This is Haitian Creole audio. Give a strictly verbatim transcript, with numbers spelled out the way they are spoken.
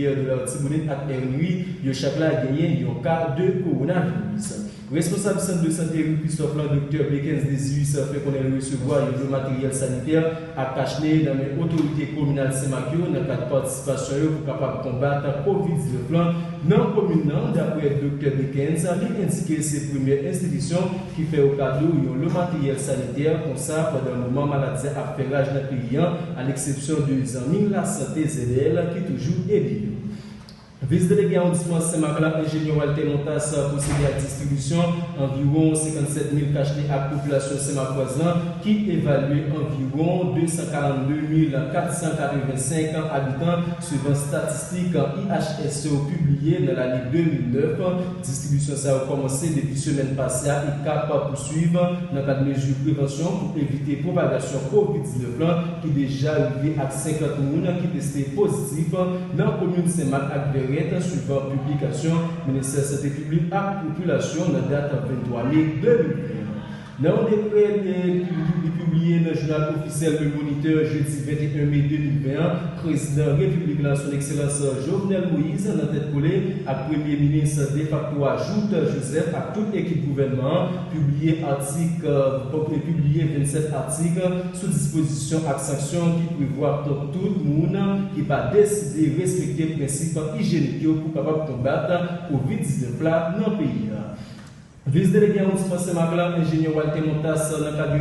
Pierre de l'Artibonite ak Ernri, yo chak la genyen yon ka de kowonaviris. Responsab sant de sante Rue Christophe lan, Doktè Bekens Desius, fè konnen l resevwa yon lo materyèl sanitè ak kachne nan men otorite kominal Senmak yo nan kad patisipasyon yo pou kapab konbat kovid diznèf lan nan komin nan. Daprè Doktè Bekens, li endike se premye enstitisyon ki fè yo kado yon lo materyèl sanitè konsa pandan moman maladi a ap fè raj nan peyi an, a leksepsyon de zanmi lasante Z L ki toujou ede yo. Vis delege awondisman Senmak la, enjenyè Walter Montas, pwosede ak distribisyon anviwon senkannsèt mil kachne ak popilasyon senmakòz lan, ki evalye anviwon de san karannde mil kat san katrevensenk abitan, swivan statistik I H S yo pibliye nan lane de mil nèf. Distribisyon sa yo kòmanse depi semèn pase a e k ap pouswiv nan kad mezi prevansyon pou evite pwopagasyon kovid diznèf lan, ki deja rive ak senkant moun ki teste pozitif nan komin Senmak ak Vèrèt, swivan piblikasyon Ministè Sante Piblik ak Popilasyon nan dat venntwa me de mil ven. Nan yon dekrè li pibliye nan jounal ofisyèl Le Moniteur jedi venteyen me de mil ven an, prezidan repiblik la, Son Ekselans Jovenel Moïse, nan tèt kole ak premye minis defakto a, Jouthe Joseph, ak tout ekip gouvènman an, pibliye atik, pibliye vennsèt atik sou dispozisyon ak sanksyon ki prevwa kont tout moun ki pa deside respekte prensip ijyenik yo pou kapab konbat kovid diznèf la nan peyi a. Vis delege awondisman Senmak la, enjenyè Walter Montas, nan kad